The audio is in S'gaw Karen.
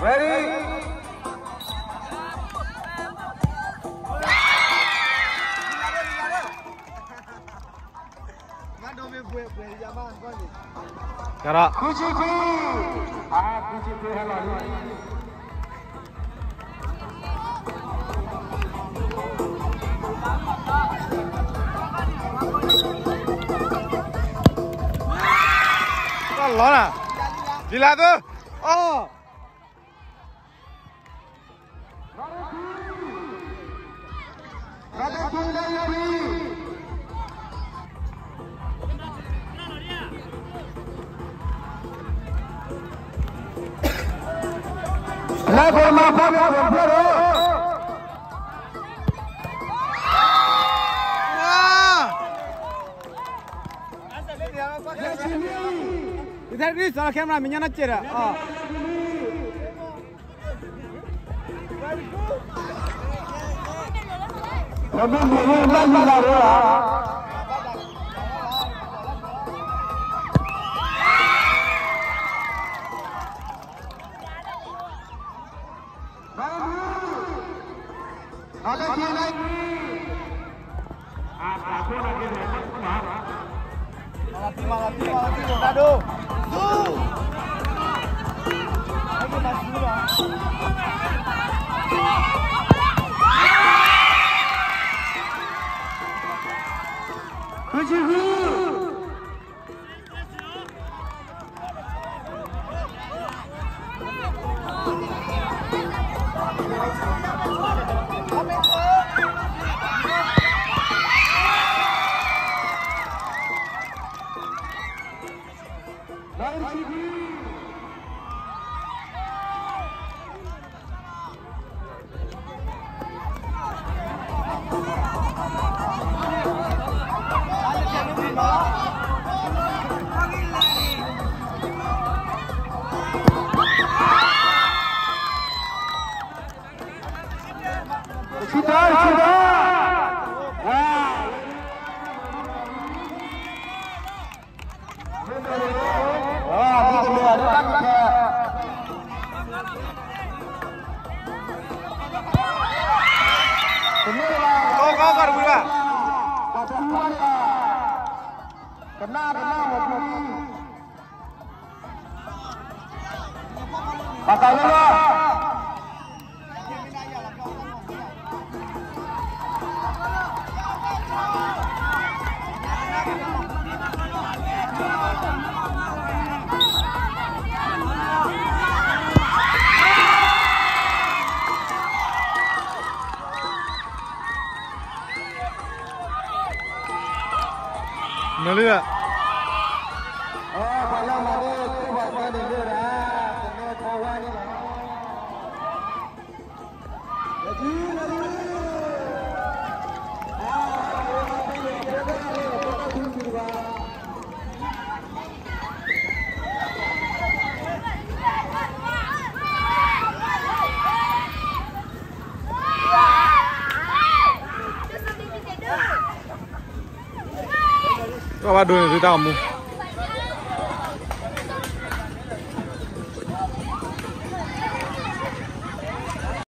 Ready. ကဒီး ခွံဆံခွံ ခွံဆံခွံ ဟဲလီၤလံ လီၤလၢ ဒ်လၢသိ အိၣ် လၢပမၤဖးဖးဖျၢၣ်ဖျၢၣ်ဒီး ယထဲဒ်စီၤလီၤ camera မ့ၢ်ညါနီၢ်စဲးဒီး ပမ့ၢ်မ့ၢ်လၢလၢလၢလၢ ခွံဆံခွံ ဆံတၢ ဆံတၢ ဝါ ဒ်တမ့ၢ်အဒိတၢ်ကဲ တမ့ၢ်ဘၣ် ကနၣ် ကနၣ် ကနၣ် ပှၤသးလၢလၢ နလၢ ပှၤလၢမၤန့ၢ် ပှၤသၢန့ၣ်န့ၣ်ဒၣ် တမ့ၢ်ခီဝါန့ၣ်လီၤ. ကဘၣ်ဒိန့ၣ်သုတၢ်အိၣ်မူ